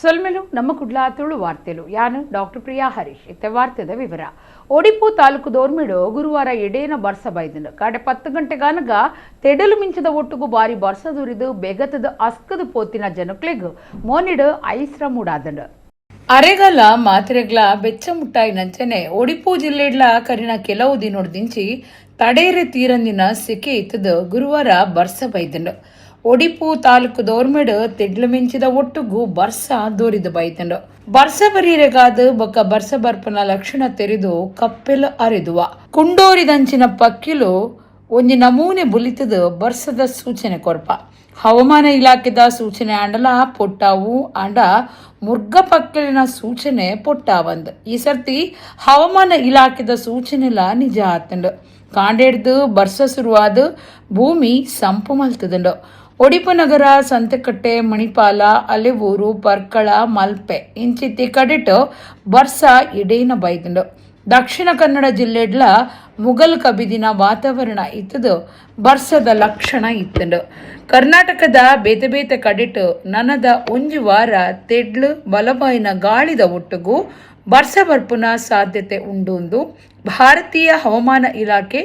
ಸೊಲ್ಮೆಲು ನಮ್ಮ ಕುಡ್ಲ ತುಳು ವಾರ್ತೆಲು ಯಾನು ಡಾಕ್ಟರ್ ಪ್ರಿಯಾ ಹರೀಶ್. ಇತ್ತೆ ವಾರ್ತೆದ ವಿವರ. ಒಡಿಪು ತಾಲೂಕು ದೋರ್ಮಿಡು ಗುರುವಾರ ಎಡೇನ ಬರ್ಸ ಬೈದಂಡು. ಕಾಡೆ 10 ಗಂಟೆಗಾನಗ ತೆಡಲು ಮಿಂಚದ ಒಟ್ಟುಗು ಬಾರಿ ಬರ್ಸ ದುರಿದು ಬೆಗತದ ಅಸ್ಕದ ಪೋತಿನ ಜನಕ್ಲೆಗ್ ಮೋನಿಡು ಐಸ್ರ ಮೂಡಾದಂಡು. ಅರೆಗಲ ಮಾತ್ರೆಗ್ಲ ಬೆಚ್ಚ ಮುಟ್ಟಾಯಿ ನಂಚನೆ ಒಡಿಪು ಜಿಲ್ಲೆಡ್ಲ ಕರಿನ ಕೆಲವು ದಿನೊಡ್ದಿಂಚಿ ತಡೇರೆ ತೀರಂದಿನ ಸೆಕೆ ಇತ್ತದು ಗುರುವಾರ ಬರ್ಸ ಬೈದಂಡು. ಒಡಿಪು ತಾಲೂಕು ದೋರ್ಮೆಡು ತೆಡ್ಲು ಮಿಂಚಿದ ಒಟ್ಟುಗು ಬರ್ಸ ದೋರಿದು ಬೈತಂಡು. ಬರ್ಸ ಬರೀರೆಗಾದ ಬೊಕ್ಕ ಬರ್ಸ ಬರ್ಪನ ಲಕ್ಷಣ ತೆರೆದು ಕಪ್ಪೆಲು ಅರೆದುವ ಕುಂಡೋರಿದಂಚಿನ ಪಕ್ಕಿಲು ಒಂಜಿ ನಮೂನೆ ಬುಲಿತದು ಬರ್ಸದ ಸೂಚನೆ ಕೊರ್ಪ. ಹವಾಮಾನ ಇಲಾಖೆದ ಸೂಚನೆ ಆಂಡಲ ಪೊಟ್ಟಾವು ಆಂಡ ಮುರ್ಗ ಪಕ್ಕಿಲಿನ ಸೂಚನೆ ಪೊಟ್ಟಾವಂದ್. ಈ ಸರ್ತಿ ಹವಾಮಾನ ಇಲಾಖೆದ ಸೂಚನೆಲ ನಿಜ ಆತಂಡು. ಕಾಂಡೇಡ್ದು ಬರ್ಸ ಶುರುವಾದ ಭೂಮಿ ಸಂಪು ಮಲ್ತದಂಡು. ಒಡಿಪು ನಗರ, ಸಂತೆಕಟ್ಟೆ, ಮಣಿಪಾಲ, ಅಲೆವೂರು, ಪರ್ಕಳ, ಮಲ್ಪೆ ಇಂಚಿತ್ತಿ ಕಡೆಟ್ ಬರ್ಸ ಇಡೇನ ಬೈದಂಡು. ದಕ್ಷಿಣ ಕನ್ನಡ ಜಿಲ್ಲೆಡ್ಲ ಮುಗಲ್ ಕಬಿದಿನ ವಾತಾವರಣ ಇತ್ತದು ಬರ್ಸದ ಲಕ್ಷಣ ಇತ್ತಂಡು. ಕರ್ನಾಟಕದ ಬೇತೆ ಬೇತೆ ಕಡೆಟ್ ನನದ ಒಂಜಿ ವಾರ ತೆಡ್ಲು ಬಲವಾಯಿನ ಗಾಳಿದ ಒಟ್ಟುಗು ಬರ್ಸ ಬರ್ಪುನ ಸಾಧ್ಯತೆ ಉಂಡು ಭಾರತೀಯ ಹವಾಮಾನ ಇಲಾಖೆ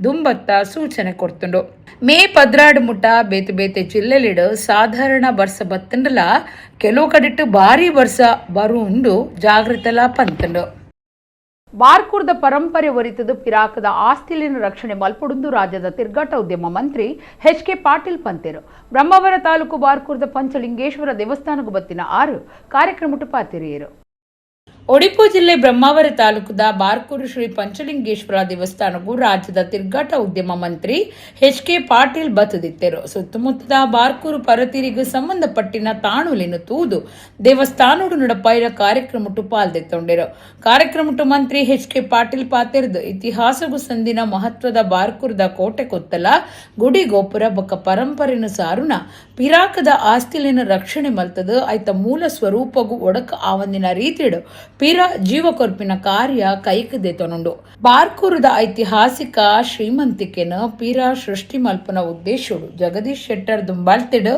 ದುಂಬತ್ತ ಸೂಚನೆ ಕೊಡ್ತುಂಡು. ಮೇ 12 ಮುಟ್ಟ ಬೇತೆ ಬೇತೆ ಜಿಲ್ಲೆಲಿಡು ಸಾಧಾರಣ ಬರ್ಸ ಬತ್ತಂಡಲ ಕೆಲವು ಕಡೆಟ್ ಭಾರಿ ಬರ್ಸ ಬರುಂಡು ಜಾಗೃತಲ ಪಂತಂಡು. ಬಾರ್ಕೂರ್ದ ಪರಂಪರೆ ಒರಿತದು ಪಿರಾಕದ ಆಸ್ತಿಲಿನ ರಕ್ಷಣೆ ಮಲ್ಪೊಡುಂದು ರಾಜ್ಯದ ತಿರ್ಗಾಟ ಉದ್ಯಮ ಮಂತ್ರಿ ಎಚ್ ಕೆ ಪಾಟೀಲ್ ಪಂತೇರು. ಬ್ರಹ್ಮಾವರ ತಾಲೂಕು ಬಾರ್ಕೂರ್ದ ಪಂಚಲಿಂಗೇಶ್ವರ ದೇವಸ್ಥಾನಕ್ಕೂ ಬತ್ತಿನ 6 ಕಾರ್ಯಕ್ರಮಟ್ಟು ಪಾತಿರಿಯರು. ಒಡಿಪು ಜಿಲ್ಲೆ ಬ್ರಹ್ಮಾವರ ತಾಲೂಕುದ ಬಾರ್ಕೂರು ಶ್ರೀ ಪಂಚಲಿಂಗೇಶ್ವರ ದೇವಸ್ಥಾನಕ್ಕೂ ರಾಜ್ಯದ ತಿರ್ಗಾಟ ಉದ್ಯಮ ಮಂತ್ರಿ ಎಚ್ ಕೆ ಪಾಟೀಲ್ ಬತ್ತದಿತ್ತರು. ಸುತ್ತಮುತ್ತದ ಬಾರ್ಕೂರು ಪರತಿರಿಗೂ ಸಂಬಂಧಪಟ್ಟಿನ ತಾಣುಲಿನ ತೂದು ದೇವಸ್ಥಾನೋಡು ನಡಪಾಯಿರ ಕಾರ್ಯಕ್ರಮಟ್ಟು ಪಾಲ್ದೆತ್ತೊಂಡಿರು. ಕಾರ್ಯಕ್ರಮಟ್ಟು ಮಂತ್ರಿ ಎಚ್ ಕೆ ಪಾಟೀಲ್ ಪಾತೆರ್ದು ಇತಿಹಾಸಗೂ ಸಂದಿನ ಮಹತ್ವದ ಬಾರ್ಕೂರ್ದ ಕೋಟೆ ಕೊತ್ತಲ ಗುಡಿ ಗೋಪುರ ಬೊಕ್ಕ ಪರಂಪರೆನ ಸಾರುನ ಪಿರಾಕದ ಆಸ್ತಿಲಿನ ರಕ್ಷಣೆ ಮಲ್ತದು ಐತ ಮೂಲ ಸ್ವರೂಪಗೂ ಒಡಕ ಆವಂದಿನ ರೀತಿಡು ಪಿರ ಜೀವಕೊರ್ಪಿನ ಕಾರ್ಯ ಕೈಕದೆತೊನುಂಡು. ಬಾರ್ಕೂರುದ ಐತಿಹಾಸಿಕ ಶ್ರೀಮಂತಿಕೆನ ಪಿರ ಸೃಷ್ಟಿ ಮಲ್ಪನ ಉದ್ದೇಶೋಡು ಜಗದೀಶ್ ಶೆಟ್ಟರ್ ದುಂಬಾಳ್ತಿಡು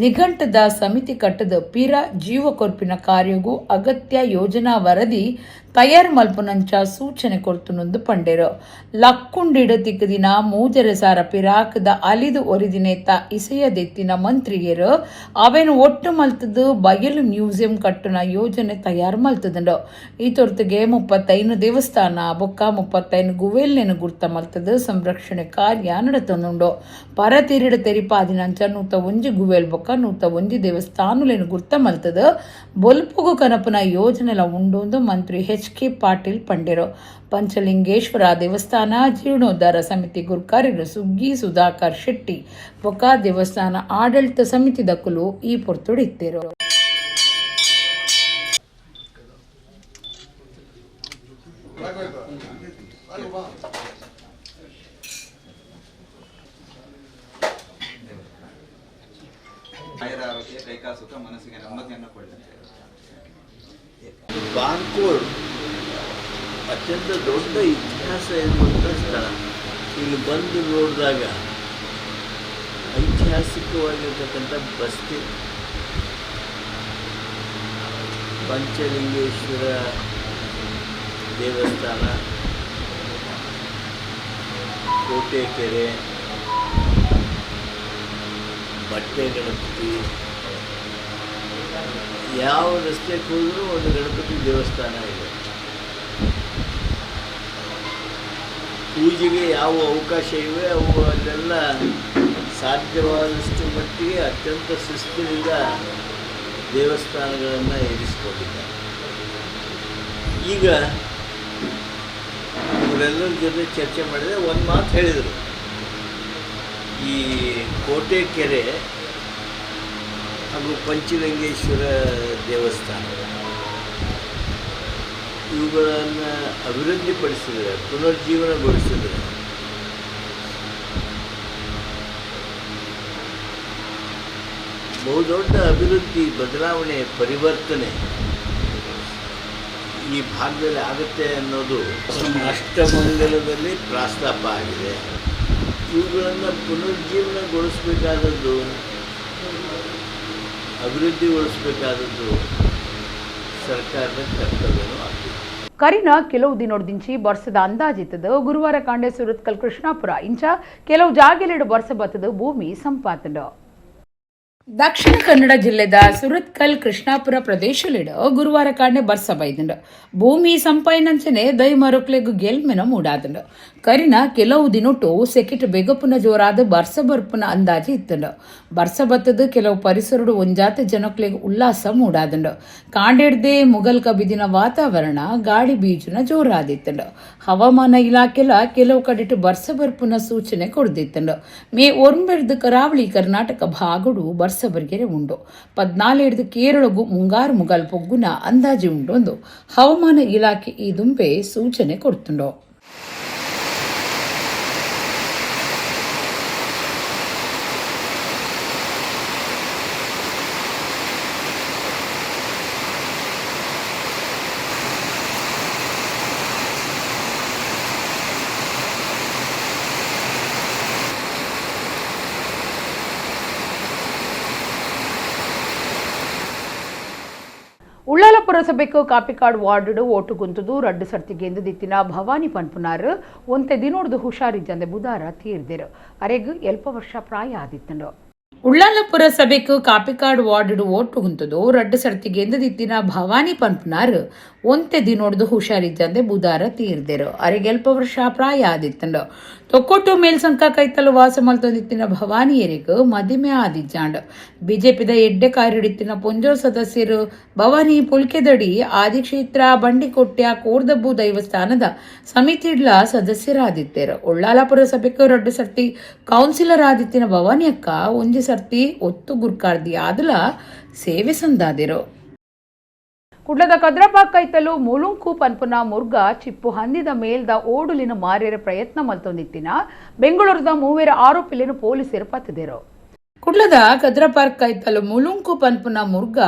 ನಿಘಂಟದ ಸಮಿತಿ ಕಟ್ಟದ ಪಿರ ಜೀವಕೊರ್ಪಿನ ಕಾರ್ಯಗೂ ಅಗತ್ಯ ಯೋಜನಾ ವರದಿ ತಯಾರು ಮಲ್ಪುನಂಚ ಸೂಚನೆ ಕೊರ್ತುನೊಂದು ಪಂಡೇರು. ಲಕ್ಕುಂಡಿಡು ತಿಕ್ಕದಿನ 3,500 ಪಿರಾಕದ ಅಲಿದು ಒರಿದಿನೇತ ಇಸೆಯದೆತ್ತಿನ ಮಂತ್ರಿಯರು ಅವೇನು ಒಟ್ಟು ಮಲ್ತದು ಬಯಲು ಮ್ಯೂಸಿಯಂ ಕಟ್ಟುನ ಯೋಜನೆ ತಯಾರು ಮಲ್ತದಂಡು. ಈ ತೊರ್ತುಗೆ 35 ದೇವಸ್ಥಾನ ಬೊಕ್ಕ 35 ಗುವೆಲ್ನೆನು ಗುರ್ತ ಮಲ್ತದು ಸಂರಕ್ಷಣೆ ಕಾರ್ಯ ನಡತನುಂಡು. ಪರತಿರಿಡು ತೆರಿಪಾದಿನಂಚ 101 ಗುವೆಲ್ ಬೊಕ್ಕ 101 ದೇವಸ್ಥಾನಲೇನು ಗುರ್ತ ಮಲ್ತದು ಬೊಲ್ಪುಗು ಕನಪುನ ಯೋಜನೆಲ ಉಂಡು ಮಂತ್ರಿ ಎಚ್ ಕೆ ಪಾಟೀಲ್ ಪಂಡೆರು. ಪಂಚಲಿಂಗೇಶ್ವರ ದೇವಸ್ಥಾನ ಜೀರ್ಣೋದ್ಧಾರ ಸಮಿತಿ ಗುರ್ಕಾರ್ಯರು ಸುಗ್ಗಿ ಸುಧಾಕರ್ ಶೆಟ್ಟಿ ಬೊಕ್ಕ ದೇವಸ್ಥಾನ ಆಡಳಿತ ಸಮಿತಿ ದಕ್ಕಲು ಈ ಪೊರ್ತುಡಿತ್ತೇರು. ಮನಸ್ಸಿಗೆ ನೆಮ್ಮದಿಯನ್ನು ಕೊಡಲಿ. ಬಾರ್ಕೂರ್ ಅತ್ಯಂತ ದೊಡ್ಡ ಇತಿಹಾಸ ಇರುವಂಥ ಸ್ಥಳ. ಇಲ್ಲಿ ಬಂದು ನೋಡಿದಾಗ ಐತಿಹಾಸಿಕವಾಗಿರ್ತಕ್ಕಂಥ ಬಸ್ತಿ, ಪಂಚಲಿಂಗೇಶ್ವರ ದೇವಸ್ಥಾನ, ಕೋಟೆ ಕೆರೆ, ಬಟ್ಟೆ ಗಣಪತಿ, ಯಾವ ರಸ್ತೆಗೆ ಹೋದರೂ ಒಂದು ಗಣಪತಿ ದೇವಸ್ಥಾನ ಇದೆ. ಪೂಜೆಗೆ ಯಾವ ಅವಕಾಶ ಇವೆ ಅವು ಅಲ್ಲೆಲ್ಲ ಸಾಧ್ಯವಾದಷ್ಟು ಮಟ್ಟಿಗೆ ಅತ್ಯಂತ ಶಿಸ್ತಿನಿಂದ ದೇವಸ್ಥಾನಗಳನ್ನು ಇರಿಸಿಕೊಂಡಿದ್ದಾರೆ. ಈಗ ಇವರೆಲ್ಲರ ಜೊತೆ ಚರ್ಚೆ ಮಾಡಿದರೆ ಒಂದು ಮಾತು ಹೇಳಿದರು, ಈ ಕೋಟೆ ಕೆರೆ ಹಾಗೂ ಪಂಚಲಿಂಗೇಶ್ವರ ದೇವಸ್ಥಾನ ಇವುಗಳನ್ನು ಅಭಿವೃದ್ಧಿಪಡಿಸಿದರೆ, ಪುನರ್ಜೀವನಗೊಳಿಸಿದರೆ ಬಹುದೊಡ್ಡ ಅಭಿವೃದ್ಧಿ, ಬದಲಾವಣೆ, ಪರಿವರ್ತನೆ ಈ ಭಾಗದಲ್ಲಿ ಆಗುತ್ತೆ ಅನ್ನೋದು ಅಷ್ಟಮಂಗಲದಲ್ಲಿ ಪ್ರಸ್ತಾಪ ಆಗಿದೆ. ಇವುಗಳನ್ನು ಪುನರ್ಜೀವನಗೊಳಿಸಬೇಕಾದದ್ದು, ಅಭಿವೃದ್ಧಿಗೊಳಿಸಬೇಕಾದದ್ದು ಸರ್ಕಾರದ ಕರ್ತವ್ಯನೂ ಆಗ್ತದೆ. ಕರಿನ ಕೆಲವು ದಿನೊಡ್ದಿಂಚಿ ಬರ್ಸದ ಅಂದಾಜಿತ್ತದು. ಗುರುವಾರ ಕಾಂಡೆ ಸುರತ್ಕಲ್, ಕೃಷ್ಣಾಪುರ ಇಂಚ ಕೆಲವು ಜಾಗೆಲೆಡು ಬರ್ಸ ಬತ್ತದು ಭೂಮಿ ಸಂಪಾತಂಡು. ದಕ್ಷಿಣ ಕನ್ನಡ ಜಿಲ್ಲೆದ ಸುರತ್ಕಲ್, ಕೃಷ್ಣಾಪುರ ಪ್ರದೇಶಲಿಡು ಗುರುವಾರ ಕಾಂಡೆ ಬರ್ಸ ಬೈದುಂಡು. ಭೂಮಿ ಸಂಪಾಯಿನಂಚನೆ ದೈ ಮರುಕ್ಲೆಗ್ ಗೆಲ್ಮೆನ ಮೂಡಾದುಂಡು. ಕರಿನ ಕೆಲವು ದಿನೊಟ್ಟು ಸೆಕಿಟ್ ಬೆಗಪುನ ಜೋರಾದ ಬರ್ಸ ಬರ್ಪುನ ಅಂದಾಜಿ ಇತ್ತುಂಡು. ಬರ್ಸ ಬತ್ತದು ಕೆಲವು ಪರಿಸರಡು ಒಂಜಾತ ಜನಕ್ಲೆಗ್ ಉಲ್ಲಾಸ ಮೂಡಾದುಂಡು. ಕಾಂಡೆಡ್ದೆ ಮುಗಲ್ ಕಬಿದಿನ ವಾತಾವರಣ ಗಾಳಿ ಬೀಜುನ ಜೋರಾದಿತ್ತುಂಡು. ಹವಾಮಾನ ಇಲಾಖೆಲ ಕೆಲವು ಕಡೆಟು ಬರ್ಸ ಬರ್ಪುನ ಸೂಚನೆ ಕೊಡ್ದಿತ್ತುಂಡು. ಮೇ 9 ಕರಾವಳಿ ಕರ್ನಾಟಕ ಭಾಗಡು ಬರ್ಸ ಬರ್ಗೆರೆ ಉಂಡು. 14 ಕೇರಳಗು ಮುಂಗಾರು ಮುಗಲ್ ಪೊಗ್ಗುನ ಅಂದಾಜಿ ಉಂಡೊಂದು ಹವಾಮಾನ ಇಲಾಖೆ ಈ ದುಂಬೆ ಸೂಚನೆ ಕೊಡ್ತುಂಡು. ಉಳ್ಳಾಲ ಪುರಸಭೆக்கு ಕಾಪಿಕಾಡ್ ವಾರ್ಡ್ ಓಟು ಗುಂತುದು ರಡ್ಡು ಸರ್ತಿಗೆ ದಿತ್ತಿನ ಭವಾನಿ ಪನ್ಪುನಾರು ಒಂತೆ ದಿನೋಡ್ದು ಹುಷಾರಿಜ್ಜಂದೆ ಬುಧಾರ ತೀರ್ದಿರು. ಅರೆಗ್ ಎಲ್ಪ ವರ್ಷ ಪ್ರಾಯ ಆದಿತ್ತಂಡು. ಉಳ್ಳಾಲ ಪುರಸಭೆக்கு ಕಾಪಿಕಾಡ್ ವಾರ್ಡ್ ಓಟು ಗುಂತುದು ರಡ್ಡು ಸರ್ತಿಗೆ ದಿತ್ತಿನ ಭವಾನಿ ಪನ್ಪುನಾರು ಒಂತೆ ದಿನೋಡ್ದು ಹುಷಾರಿಜ್ಜಂದೆ ಬುಧಾರ ತೀರ್ದಿರು. ಅರೆಗ್ ಎಲ್ಪ ವರ್ಷ ಪ್ರಾಯ ಆದಿತ್ತಂಡು. ತೊಕ್ಕೊಟ್ಟು ಮೇಲ್ಸಂಕ ಕೈತಲು ವಾಸ ಮಲ್ತೊಂದಿತ್ತಿನ ಭವಾನಿಯರಿಗೆ ಮದಿಮೆ ಆದಿಜ್ಜಾಂಡ್. ಬಿಜೆಪಿದ ಎಡ್ಡೆ ಕಾರಿಡಿತ್ತಿನ ಪೊಂಜೋ ಸದಸ್ಯರು ಭವಾನಿ ಪುಲ್ಕೆದಡಿ ಆದಿಕ್ಷೇತ್ರ ಬಂಡಿಕೊಟ್ಯ ಕೋರ್ದಬ್ಬು ದೈವಸ್ಥಾನದ ಸಮಿತಿಡ್ಲ ಸದಸ್ಯರಾದಿತ್ತೇರು. ಉಳ್ಳಾಲ ಪುರಸಭೆಗೆ ರಡ್ಡು ಸರ್ತಿ ಕೌನ್ಸಿಲರ್ ಆದಿತ್ತಿನ ಭವಾನಿ ಅಕ್ಕ ಒಂಜಿ ಸರ್ತಿ ಒತ್ತು ಗುರ್ಕಾರ್ದಿ ಆದಲ ಸೇವೆ ಸಂದಾದಿರು. ಕುಡ್ಲದ ಕದ್ರಪಾಕ್ ಕೈತಲು ಮುಳುಂಕು ಪನ್ಪುನ ಮುರ್ಗ ಚಿಪ್ಪು ಹಂದಿದ ಮೇಲ್ದ ಓಡುಲಿನ ಮಾರ್ಯರ ಪ್ರಯತ್ನ ಮಲ್ತೊಂದಿತ್ತಿನ ಬೆಂಗಳೂರದ ಮೂವೆರ ಆರೋಪಿಲಿನ ಪೊಲೀಸರು ಪತ್ತಿದರು. ಕುಡ್ಲದ ಕದ್ರಪಾರ್ಕ್ ಕೈತಲು ಮುಳುಂಕು ಪನ್ಪುನ ಮುರ್ಗ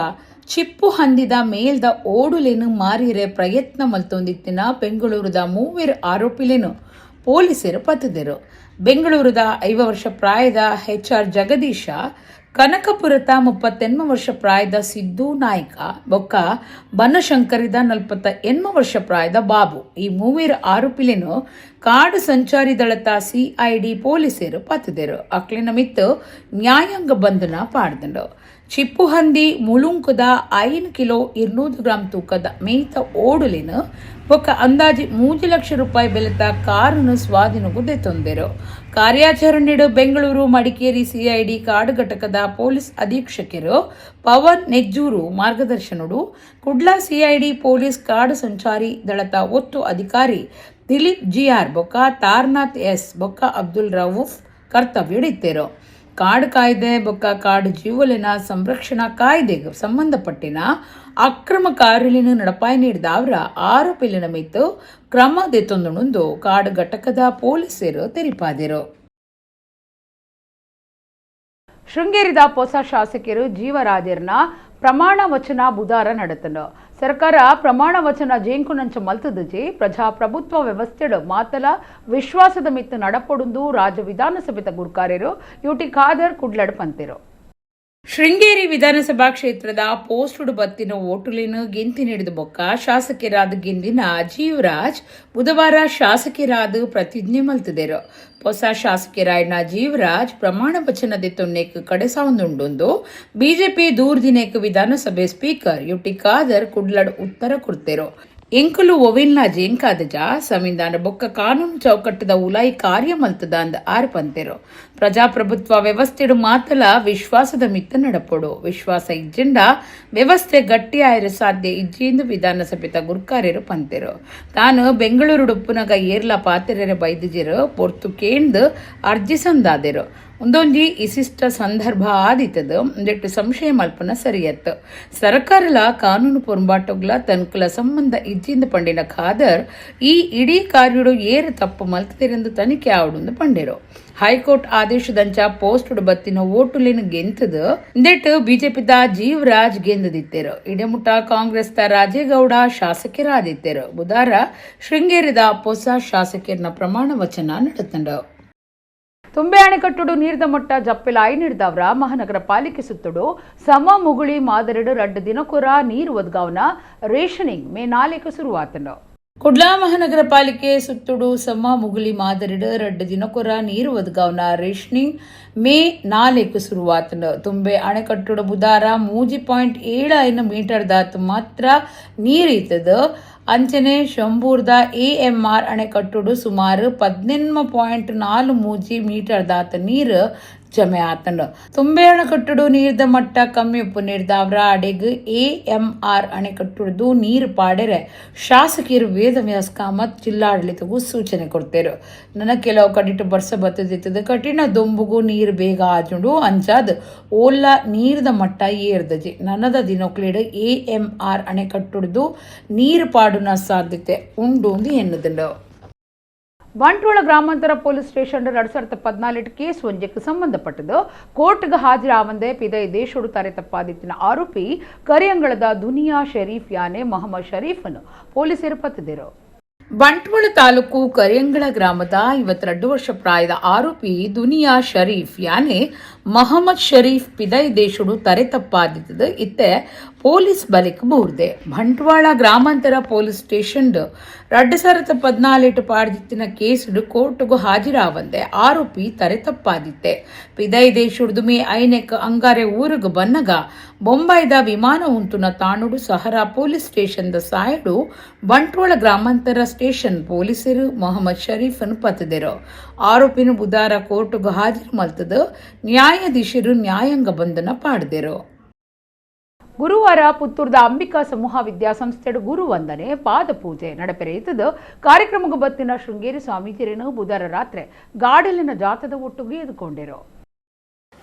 ಚಿಪ್ಪು ಹಂದಿದ ಮೇಲ್ದ ಓಡುಲಿನ ಮಾರಿರೆ ಪ್ರಯತ್ನ ಮಲ್ತೊಂದಿತ್ತಿನ ಬೆಂಗಳೂರದ ಮೂವೆರ ಆರೋಪಿಲಿನ ಪೊಲೀಸರು ಪತ್ತಿದರು. ಬೆಂಗಳೂರದ 50 ವರ್ಷ ಪ್ರಾಯದ HR Jagadish, ಕನಕಪುರತ 38 ವರ್ಷ ಪ್ರಾಯದ ಸಿದ್ದು ನಾಯ್ಕ, ಬೊಕ್ಕ ಬನಶಂಕರಿದ 48 ವರ್ಷ ಪ್ರಾಯದ ಬಾಬು ಈ ಮೂವೀರ ಆರೋಪಿಲೇನು ಕಾಡು ಸಂಚಾರಿ ದಳತ CID ಪೊಲೀಸರು ಪತ್ತಿದರು. ಅಕ್ಲಿನ ಮಿತ್ತು ನ್ಯಾಯಾಂಗ ಬಂಧನ ಪಾಡ್ದಂಡು. ಚಿಪ್ಪು ಹಂದಿ ಮುಳುಂಕುದ 5 ಕಿಲೋ 200 ಗ್ರಾಂ ತೂಕದ ಮೇಯ್ತ ಓಡುಲಿನ ಬೊಕ್ಕ ಅಂದಾಜಿ 3 ಲಕ್ಷ ರೂಪಾಯಿ ಬೆಲೆತ ಕಾರನ್ನು ಸ್ವಾಧೀನಕ್ಕೂ ದೆತ್ತೊಂದಿರು. ಕಾರ್ಯಾಚರಣೆಡು ಬೆಂಗಳೂರು ಮಡಿಕೇರಿ CID ಕಾಡು ಘಟಕದ ಪೊಲೀಸ್ ಅಧೀಕ್ಷಕರು ಪವನ್ ನೆಜ್ಜೂರು ಮಾರ್ಗದರ್ಶನಡು ಕುಡ್ಲಾ CID police ಕಾಡು ಸಂಚಾರಿ ದಳತ ಒತ್ತು ಅಧಿಕಾರಿ ದಿಲೀಪ್ GR ಬೊಕ್ಕ ತಾರ್ನಾಥ್ S ಬೊಕ್ಕ ಅಬ್ದುಲ್ ರವೂಫ್ ಕರ್ತವ್ಯಡಿತ್ತೇರು. ಕಾಡು ಕಾಯ್ದೆ ಬೊಕ್ಕ ಕಾಡು ಜೀವಲಿನ ಸಂರಕ್ಷಣಾ ಕಾಯ್ದೆಗೆ ಸಂಬಂಧಪಟ್ಟಿನ ಅಕ್ರಮ ಕಾರ್ಯಲಿನ ನಡಪಾಯ ನೀಡಿದ ಅವರ ಆರೋಪಿಲಿನ ಮಿತ್ತು ಕ್ರಮ ದೆತ್ತೊಂದು ಕಾಡು ಘಟಕದ ಪೊಲೀಸರು ತೆರಿಪಾದಿರು. ಶೃಂಗೇರಿದ ಹೊಸ ಶಾಸಕರು ಜೀವರಾಜರ್ನ ಪ್ರಮಾಣ ವಚನ ಬುಧಾರ ನಡೆತನು. ಸರ್ಕಾರ ಪ್ರಮಾಣ ವಚನ ಜೇಂಕುನಂಚ ಮಲ್ತದಜಿ ಪ್ರಜಾಪ್ರಭುತ್ವ ವ್ಯವಸ್ಥೆಡು ಮಾತಲ ವಿಶ್ವಾಸದ ಮಿತ್ತು ನಡಪೊಡುಂದು ರಾಜ್ಯ ವಿಧಾನಸಭೆತ ಗುರ್ಕಾರ್ಯರು ಯುಟಿ ಖಾದರ್ ಕುಡ್ಲಡ್ ಪಂತಿರು. ಶೃಂಗೇರಿ ವಿಧಾನಸಭಾ ಕ್ಷೇತ್ರದ ಪೋಸ್ಟುಡು ಬತ್ತಿನ ಓಟುಲಿನ ಗೆಂತಿ ನೀಡಿದ ಬೊಕ್ಕ ಶಾಸಕರಾದ ಗೆಂದಿನ ಜೀವರಾಜ್ ಬುಧವಾರ ಶಾಸಕರಾದ ಪ್ರತಿಜ್ಞೆ ಮಲ್ತದೇರು. ಹೊಸ ಶಾಸಕರಾಯನ ಜೀವರಾಜ್ ಪ್ರಮಾಣ ವಚನ ದೆತ್ತೊನ್ನೇಕ್ ಕಡೆಸಾವುಂದುಂಡು ಬಿಜೆಪಿ ದೂರ್ದಿನೇಕ್ ವಿಧಾನಸಭೆ ಸ್ಪೀಕರ್ ಯುಟಿ ಖಾದರ್ ಕುಡ್ಲಡ್ ಉತ್ತರ ಕೊಡ್ತೇರು. ಎಂಕುಲು ಒವಿಲ್ನ ಜೇಂಕಾದಜ ಸಂವಿಧಾನ ಬೊಕ್ಕ ಕಾನೂನು ಚೌಕಟ್ಟದ ಉಲಾಯಿ ಕಾರ್ಯ ಮಲ್ತದ ಅಂದ್ ಆರ್ ಪಂತೆರು. ಪ್ರಜಾಪ್ರಭುತ್ವ ವ್ಯವಸ್ಥೆಡು ಮಾತಲ ವಿಶ್ವಾಸದ ಮಿತ್ತ ನಡಪೊಡು, ವಿಶ್ವಾಸ ಇಜ್ಜೆಂಡ ವ್ಯವಸ್ಥೆ ಗಟ್ಟಿ ಆಯರ ಸಾಧ್ಯ ಇಜ್ಜಿಂದು ವಿಧಾನಸಭೆತ ಗುರ್ಕಾರ್ಯರು ಪಂತೆರು. ತಾನು ಬೆಂಗಳೂರು ಉಪ್ಪುನಗ ಏರ್ಲ ಪಾತೆರೆರೆ ಬೈದಿಜಿರು ಪೊರ್ತು ಕೇಂದ್ ಅರ್ಜಿ ಸಂದಾದೆರು. ಒಂದೊಂಜಿ ಇಸಿಷ್ಟ ಸಂದರ್ಭ ಆದಿತ್ತದು ಒಂದೆಟ್ಟು ಸಂಶಯ ಮಲ್ಪನ ಸರಿಯತ್ತು. ಸರ್ಕಾರಲ ಕಾನೂನು ಪೊರಂಬಾಟೊಗ್ಲ ತನ್ಕುಲ ಸಂಬಂಧ ಇಜ್ಜಿಂದ ಪಂಡಿನ ಖಾದರ್ ಈ ಇಡೀ ಕಾರ್ಯಡು ಏರು ತಪ್ಪು ಮಲ್ತದಿರೆಂದು ತನಿಖೆ ಆವಡುಂದು ಪಂಡೆರು. ಹೈಕೋರ್ಟ್ ಆದೇಶದಂಚ ಪೋಸ್ಟುಡು ಬತ್ತಿನ ಓಟುಲಿನ ಗೆಂತದು ಇಂದೆಟ್ಟು ಬಿಜೆಪಿದ ಜೀವರಾಜ್ ಗೆಂದದಿತ್ತೇರು. ಇಡೆಮುಟ ಕಾಂಗ್ರೆಸ್ ದ ರಾಜೇಗೌಡ ಶಾಸಕರಾದಿತ್ತೇರು. ಬುಧಾರ ಶೃಂಗೇರಿದ ಹೊಸ ಶಾಸಕರನ್ನ ಪ್ರಮಾಣ ವಚನ ನಡೆತಂಡು. ತುಂಬೆ ಅಣೆಕಟ್ಟುಡು ನೀರ್ದ ಮಟ್ಟ ಜಪ್ಪೆಲ ಐನಿಡ್ದವರ ಮಹಾನಗರ ಪಾಲಿಕೆ ಸುತ್ತುಡು ಸಮ ಮುಗುಳಿ ಮಾದರಿಡು ರಡ್ಡು ದಿನಕೊರ ನೀರು ಒದಗಾವನ ರೇಷನಿಂಗ್ ಮೇ 4 ಶುರುವಾತನು. ಕುಡ್ಲಾ ಮಹಾನಗರ ಪಾಲಿಕೆ ಸುತ್ತುಡು ಸಮ ಮುಗುಳಿ ಮಾದರಿಡು ರಡ್ಡು ದಿನಕೊರ ನೀರು ಒದಗಾವನ ರೇಷನಿಂಗ್ ಮೇ 4 ಶುರುವಾತನು. ತುಂಬೆ ಅಣೆಕಟ್ಟುಡು ಬುಧಾರ 3.75 ಮೀಟರ್ ದಾತ್ ಮಾತ್ರ ನೀರಿತದ. ಅಂಚನೆ ಶಂಬೂರ್ದ ಎಎಂಆರ್ ಅಣೆಕಟ್ಟುಡು ಸುಮಾರು 18.43 ಮೀಟರ್ ದಾತ ನೀರು ಜಮೆ ಆತಂಡು. ತುಂಬೆ ಅಣೆಕಟ್ಟುಡು ನೀರ್ದ ಮಟ್ಟ ಕಮ್ಮಿ ಉಪ್ಪು ನೀರ್ದಾವ್ರ ಅಡೆಗ್ ಎಎಂಆರ್ ಅಣೆಕಟ್ಟುಡ್ದು ನೀರು ಪಾಡೆರೆ ಶಾಸಕಿಯರು ವೇದವ್ಯಾಸ್ ಕಾಮತ್ ಜಿಲ್ಲಾಡಳಿತಗೂ ಸೂಚನೆ ಕೊಡ್ತೇರು. ನನ್ನ ಕೆಲವು ಕಡಿಟು ಬರ್ಸ ಬತ್ತದಿತ್ತದ ಕಠಿಣ ದೊಂಬುಗು ನೀರು ಬೇಗ ಆಜುಂಡು ಅಂಚಾದ್ ಓಲ್ಲ ನೀರ್ದ ಮಟ್ಟ ಏರ್ದಜಿ. ನನದ ದಿನೊಕ್ಲೇಡು ಎಎಂಆರ್ ಅಣೆಕಟ್ಟುಡ್ದು ನೀರು ಪಾಡುನ ಸಾಧ್ಯತೆ ಉಂಡು ಎನ್ನುದುಂಡು. ಬಂಟ್ವಾಳ ಗ್ರಾಮಾಂತರ police station 2014 case ಒಂಜಕ್ಕೆ ಸಂಬಂಧಪಟ್ಟದು ಕೋರ್ಟ್ಗೆ ಹಾಜರಾವಂದೆ ಪಿದೈ ದೇಶೋಡು ತಾರೆ ತಪ್ಪಾದಿತ್ತಿನ ಆರೋಪಿ ಕರಿಯಂಗಳದ ದುನಿಯಾ ಶರೀಫ್ ಯಾನೆ ಮೊಹಮ್ಮದ್ ಶರೀಫ್ನು ಪೊಲೀಸರು ಪತ್ತಿದರು. ಬಂಟ್ವಾಳ ತಾಲೂಕು ಕರಿಯಂಗಳ ಗ್ರಾಮದ 52 ವರ್ಷ ಪ್ರಾಯದ ಆರೋಪಿ ದುನಿಯಾ ಶರೀಫ್ ಯಾನೆ ಮೊಹಮ್ಮದ್ ಶರೀಫ್ ಪಿದೈ ದೇಶೋಡು ತರೆ ತಪ್ಪಾದಿತ್ತದು ಇತ್ತೆ ಪೊಲೀಸ್ ಬಲಿಕ್ ಬೂರ್ದೆ. ಬಂಟ್ವಾಳ ಗ್ರಾಮಾಂತರ ಪೊಲೀಸ್ ಸ್ಟೇಷನ್ 2014 ಪಾಡ್ದಿತ್ತಿನ ಕೇಸುಡು ಕೋರ್ಟ್ಗೂ ಹಾಜರಾವಂದೆ ಆರೋಪಿ ತರೆ ತಪ್ಪಾದಿತ್ತೆ. ಪಿದೈ ದೇಶುಡ್ದು ಮೇ ಐನೆಕ್ ಅಂಗಾರೆ ಊರುಗು ಬನ್ನಗ ಬೊಂಬಾಯ್ದ ವಿಮಾನ ಉಂತುನ ತಾಣುಡು ಸಹರಾ ಪೊಲೀಸ್ ಸ್ಟೇಷನ್ the ಸಾಯಡು ಬಂಟ್ವಾಳ ಗ್ರಾಮಾಂತರ ಸ್ಟೇಷನ್ ಪೊಲೀಸರು ಮೊಹಮ್ಮದ್ ಶರೀಫ್ನು ಪತ್ತದಿರು. ಆರೋಪಿನ ಬುಧಾರ ಕೋರ್ಟ್ಗೂ ಹಾಜರು ಮಲ್ತದು ನ್ಯಾಯಾಧೀಶರು ನ್ಯಾಯಾಂಗ ಬಂಧನ ಪಾಡ್ದಿರು. ಗುರುವಾರ ಪುತ್ತೂರ್ದ ಅಂಬಿಕಾ ಸಮೂಹ ವಿದ್ಯಾಸಂಸ್ಥೆಡು ಗುರುವಂದನೆ ಪಾದಪೂಜೆ ನಡಪೆರೆಯುತ್ತದೆ. ಕಾರ್ಯಕ್ರಮಕ್ಕೆ ಬತ್ತಿನ ಶೃಂಗೇರಿ ಸ್ವಾಮೀಜಿರೇನು ಬುಧವಾರ ರಾತ್ರಿ ಗಾಡಿಲಿನ ಜಾತದ ಒಟ್ಟಿಗೆ ಎದ್ಕೊಂಡಿರು.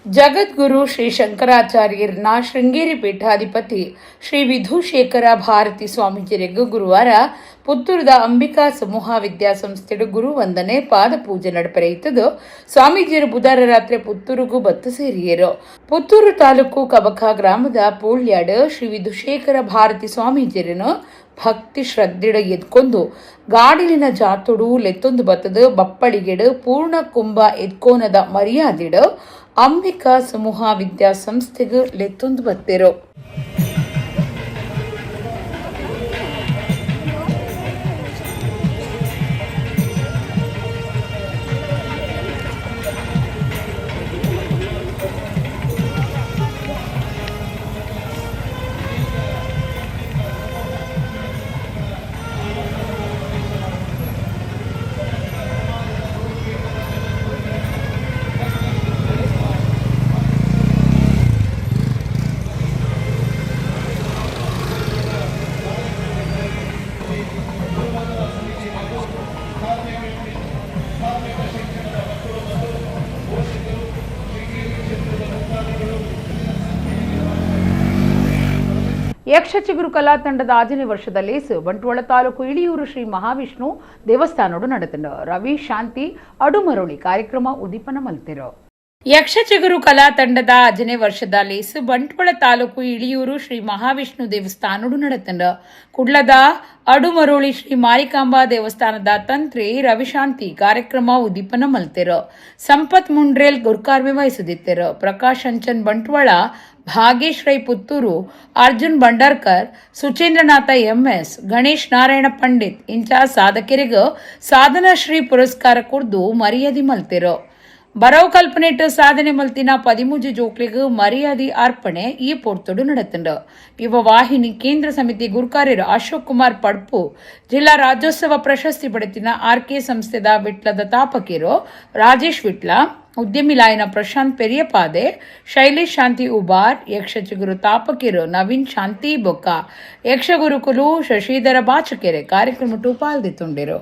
ಜಗದ್ಗುರು ಶ್ರೀ ಶಂಕರಾಚಾರ್ಯರ್ನ ಶೃಂಗೇರಿ ಪೀಠಾಧಿಪತಿ ಶ್ರೀ ವಿಧುಶೇಖರ ಭಾರತಿ ಸ್ವಾಮೀಜಿಯರಿಗೆ ಗುರುವಾರ ಪುತ್ತೂರದ ಅಂಬಿಕಾ ಸಮೂಹ ವಿದ್ಯಾಸಂಸ್ಥೆಡು ಗುರುವಂದನೆ ಪಾದಪೂಜೆ ನಡಪೆರೆಯುತ್ತದೆ. ಸ್ವಾಮೀಜಿಯರು ಬುಧವಾರ ರಾತ್ರಿ ಪುತ್ತೂರಿಗೂ ಬತ್ತು ಸೇರಿಯರು. ಪುತ್ತೂರು ತಾಲೂಕು ಕಬಕ ಗ್ರಾಮದ ಪೂಳ್ಯಾಡು ಶ್ರೀ ವಿಧುಶೇಖರ ಭಾರತಿ ಸ್ವಾಮೀಜಿಯರನ್ನು ಭಕ್ತಿ ಶ್ರದ್ಧೆಡ ಎದ್ಕೊಂಡು ಗಾಡಿಲಿನ ಜಾತುಡು ಲೆತ್ತೊಂದು ಬತ್ತದು ಬಪ್ಪಳಿಗೆಡು ಪೂರ್ಣ ಕುಂಭ ಎದ್ಕೋನದ ಮರ್ಯಾದಿಡು ಅಂಬಿಕಾ ಸಮೂಹ ವಿದ್ಯಾಸಂಸ್ಥೆಗೆ ಲೆತ್ತೊಂದು ಬತ್ತಿರು. ಯಕ್ಷಚಿಗುರು ಕಲಾ ತಂಡದ 5ನೇ ವರ್ಷದ ಲೇಸು ಬಂಟ್ವಾಳ ತಾಲೂಕು ಇಳಿಯೂರು ಶ್ರೀ ಮಹಾವಿಷ್ಣು ದೇವಸ್ಥಾನೋಡು ನಡೆತನು. ರವಿ ಶಾಂತಿ ಅಡುಮರುಳಿ ಕಾರ್ಯಕ್ರಮ ಉದ್ದೀಪನ ಮಲ್ತಿರು. ಯಕ್ಷಚಿಗುರು ಕಲಾ ತಂಡದ 5ನೇ ವರ್ಷದ ಲೇಸು ಬಂಟ್ವಾಳ ತಾಲೂಕು ಇಳಿಯೂರು ಶ್ರೀ ಮಹಾವಿಷ್ಣು ದೇವಸ್ಥಾನೋಡು ನಡೆತನು. ಕುಡ್ಲದ ಅಡುಮರುಳಿ ಶ್ರೀ ಮಾರಿಕಾಂಬಾ ದೇವಸ್ಥಾನದ ತಂತ್ರಿ ರವಿಶಾಂತಿ ಕಾರ್ಯಕ್ರಮ ಉದ್ದೀಪನ ಮಲ್ತಿರು. ಸಂಪತ್ ಮುಂಡ್ರೇಲ್ ಗುರ್ಕಾರ್ಮೆ ವಹಿಸುದಿತ್ತಿರು. ಪ್ರಕಾಶ್ ಅಂಚನ್ ಬಂಟ್ವಾಳ, ಭಾಗೇಶ್ ರೈ ಪುತ್ತೂರು, ಅರ್ಜುನ್ ಭಂಡಾರ್ಕರ್, ಸುಚೇಂದ್ರನಾಥ ಎಂಎಸ್, ಗಣೇಶ್ ನಾರಾಯಣ ಪಂಡಿತ್ ಇಂಚ ಸಾಧಕರಿಗೆ ಸಾಧನಾಶ್ರೀ ಪುರಸ್ಕಾರ ಕೊಡ್ದು ಮರ್ಯಾದೆ ಮಲ್ತಿರು. ಬರವು ಕಲ್ಪನೆಟ್ ಸಾಧನೆ ಮಲ್ತಿನ 13 ಜೋಕ್ಲಿಗ್ ಮರ್ಯಾದೆ ಅರ್ಪಣೆ ಈ ಪೊರ್ತುಡು ನಡತುಂಡು. ಯುವ ವಾಹಿನಿ ಕೇಂದ್ರ ಸಮಿತಿ ಗುರ್ಕಾರ್ಯರು ಅಶೋಕ್ ಕುಮಾರ್ ಪಡ್ಪು, ಜಿಲ್ಲಾ ರಾಜ್ಯೋತ್ಸವ ಪ್ರಶಸ್ತಿ ಪಡೆತಿನ ಆರ್ಕೆ ಸಂಸ್ಥೆದ ವಿಟ್ಲದ ತಾಪಕಿರು ರಾಜೇಶ್ ವಿಟ್ಲ, ಉದ್ಯಮಿ ಲಾಯನ ಪ್ರಶಾಂತ್ ಪೆರಿಯಪಾದೆ, ಶೈಲೇಶ್ ಶಾಂತಿ ಉಬಾರ್, ಯಕ್ಷಚಿಗುರು ತಾಪಕಿರು ನವೀನ್ ಶಾಂತಿ ಬೊಕ್ಕ, ಯಕ್ಷಗುರುಕುಲು ಶಶಿಧರ ಬಾಚಕೆರೆ ಕಾರ್ಯಕ್ರಮ ಪಾಲ್ದಿತ್ತುಂಡಿರು.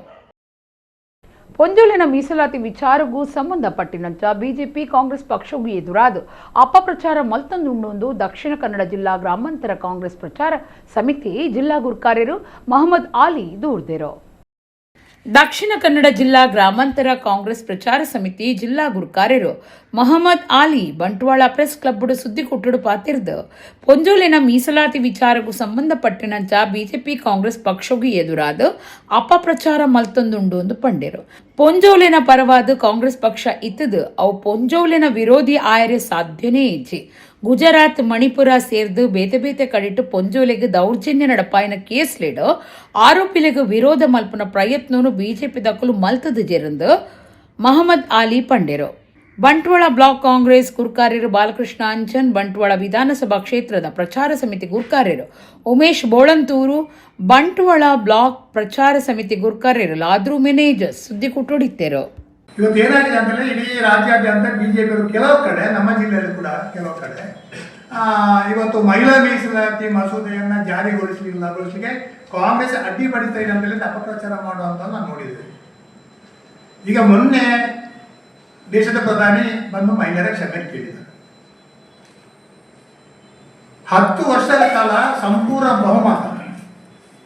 ಪೊಂಜೋಲಿನ ಮೀಸಲಾತಿ ವಿಚಾರಗೂ ಸಂಬಂಧಪಟ್ಟಿನಂಚ ಬಿಜೆಪಿ ಕಾಂಗ್ರೆಸ್ ಪಕ್ಷಗೂ ಎದುರಾದ ಅಪಪ್ರಚಾರ ಮಲ್ತಂದುಂಡು ದಕ್ಷಿಣ ಕನ್ನಡ ಜಿಲ್ಲಾ ಗ್ರಾಮಾಂತರ ಕಾಂಗ್ರೆಸ್ ಪ್ರಚಾರ ಸಮಿತಿ ಜಿಲ್ಲಾ ಗುರ್ಕಾರ್ಯರು ಮಹಮ್ಮದ್ ಆಲಿ ದೂರ್ದಿರು. Dakshina Kannada ಜಿಲ್ಲಾ ಗ್ರಾಮಾಂತರ ಕಾಂಗ್ರೆಸ್ ಪ್ರಚಾರ ಸಮಿತಿ ಜಿಲ್ಲಾ ಗುರ್ಕಾರ್ಯರು ಮೊಹಮ್ಮದ್ ಆಲಿ ಬಂಟ್ವಾಳ ಪ್ರೆಸ್ ಕ್ಲಬ್ಡು ಸುದ್ದಿ ಕೊಟ್ಟುಡು ಪಾತಿರ್ದು ಪೊಂಜೋಲೆನ ಮೀಸಲಾತಿ ವಿಚಾರಕ್ಕೂ ಸಂಬಂಧಪಟ್ಟಿನಂಚ ಬಿಜೆಪಿ ಕಾಂಗ್ರೆಸ್ ಪಕ್ಷಗೂ ಎದುರಾದ ಅಪಪ್ರಚಾರ ಮಲ್ತೊಂದುಂಡು ಎಂದು ಪಂಡೆರು. ಪೊಂಜೋಲೆನ ಪರವಾದ ಕಾಂಗ್ರೆಸ್ ಪಕ್ಷ ಇತ್ತದು ಅವು ಪೊಂಜೋಲೆನ ವಿರೋಧಿ ಆಯರೆ ಸಾಧ್ಯನೇ ಇಜ್ಜಿ. ಗುಜರಾತ್, ಮಣಿಪುರ ಸೇರ್ದು ಬೇತೆ ಬೇತೆ ಕಡಿಟ್ಟು ಪೊಂಜೋಲೆಗ್ ದೌರ್ಜನ್ಯ ನಡಪಾಯಿನ ಕೇಸ್ಲೆಡ್ ಆರೋಪಿಲೆಗ್ ವಿರೋಧ ಮಲ್ಪುನ ಪ್ರಯತ್ನನು ಬಿಜೆಪಿ ದಕುಲು ಮಲ್ತದು ಜೆರಂದು ಮಹಮ್ಮದ್ ಆಲಿ ಪಂಡೆರು. ಬಂಟ್ವಾಳ ಬ್ಲಾಕ್ ಕಾಂಗ್ರೆಸ್ ಗುರ್ಕಾರ್ಯರು ಬಾಲಕೃಷ್ಣ ಅಂಚನ್, ಬಂಟ್ವಾಳ ವಿಧಾನಸಭಾ ಕ್ಷೇತ್ರದ ಪ್ರಚಾರ ಸಮಿತಿ ಗುರ್ಕಾರ್ಯರು ಉಮೇಶ್ ಬೋಳಂತೂರು, ಬಂಟ್ವಾಳ ಬ್ಲಾಕ್ ಪ್ರಚಾರ ಸಮಿತಿ ಗುರ್ಕಾರ್ಯರು ಲಾದ್ರು ಮೆನೇಜಸ್ ಸುದ್ದಿ ಕೊಟ್ಟೊಡಿತ್ತೇರು. ಇವತ್ತು ಏನಾಗಿದೆ ಅಂತಂದರೆ, ಇಡೀ ರಾಜ್ಯಾದ್ಯಂತ ಬಿಜೆಪಿಯವರು ಕೆಲವು ಕಡೆ, ನಮ್ಮ ಜಿಲ್ಲೆಯಲ್ಲಿ ಕೂಡ ಕೆಲವು ಕಡೆ ಇವತ್ತು ಮಹಿಳಾ ಮೀಸಲಾತಿ ಮಸೂದೆಯನ್ನು ಜಾರಿಗೊಳಿಸಲಿಲ್ಲ, ಗೊಳಿಸಲಿಕ್ಕೆ ಕಾಂಗ್ರೆಸ್ ಅಡ್ಡಿಪಡಿಸ್ತಾ ಇದೆ ಅಂತೇಳಿ ಅಪಪ್ರಚಾರ ಮಾಡುವಂಥದ್ದು ನಾನು ನೋಡಿದ್ದೇನೆ. ಈಗ ಮೊನ್ನೆ ದೇಶದ ಪ್ರಧಾನಿ ಬಂದು ಮಹಿಳೆಯರ ಕ್ಷಮೆ ಕೇಳಿದ್ದಾರೆ. 10 ವರ್ಷಗಳ ಕಾಲ ಸಂಪೂರ್ಣ ಬಹುಮತ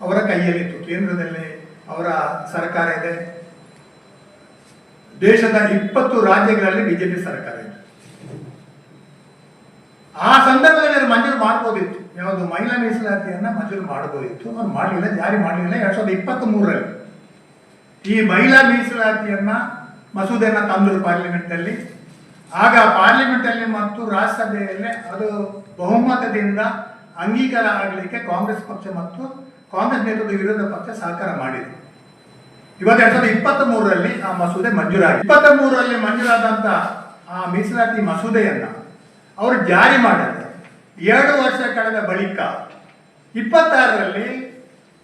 ಅವರ ಕೈಯಲ್ಲಿತ್ತು. ಕೇಂದ್ರದಲ್ಲಿ ಅವರ ಸರ್ಕಾರ ಇದೆ. ದೇಶದ 20 ರಾಜ್ಯಗಳಲ್ಲಿ ಬಿಜೆಪಿ ಸರ್ಕಾರ ಇದೆ. ಆ ಸಂದರ್ಭದಲ್ಲಿ ಅವರು ಮಂಜೂರು ಮಾಡ್ಬೋದಿತ್ತು. ಯಾವುದು? ಮಹಿಳಾ ಮೀಸಲಾತಿಯನ್ನ ಮಂಜೂರು ಮಾಡಬಹುದಿತ್ತು. ಅವ್ರು ಮಾಡಲಿಲ್ಲ, ಜಾರಿ ಮಾಡಲಿಲ್ಲ. 2023ರಲ್ಲಿ ಈ ಮಹಿಳಾ ಮೀಸಲಾತಿಯನ್ನ ಮಸೂದೆಯನ್ನ ತಂದರು ಪಾರ್ಲಿಮೆಂಟಲ್ಲಿ. ಆಗ ಪಾರ್ಲಿಮೆಂಟಲ್ಲಿ ಮತ್ತು ರಾಜ್ಯಸಭೆಯಲ್ಲಿ ಅದು ಬಹುಮತದಿಂದ ಅಂಗೀಕಾರ ಆಗಲಿಕ್ಕೆ ಕಾಂಗ್ರೆಸ್ ಪಕ್ಷ ಮತ್ತು ಕಾಂಗ್ರೆಸ್ ನೇತೃತ್ವದ ವಿರೋಧ ಪಕ್ಷ ಸಹಕಾರ ಮಾಡಿದೆ. ಇವತ್ತು 2023ರಲ್ಲಿ ಆ ಮಸೂದೆ ಮಂಜೂರಾಗಿದೆ. 23ರಲ್ಲಿ ಮಂಜೂರಾದಂತ ಆ ಮೀಸಲಾತಿ ಮಸೂದೆಯನ್ನ ಅವರು ಜಾರಿ ಮಾಡದೆ 2 ವರ್ಷ ಕಳೆದ ಬಳಿಕ 26ರಲ್ಲಿ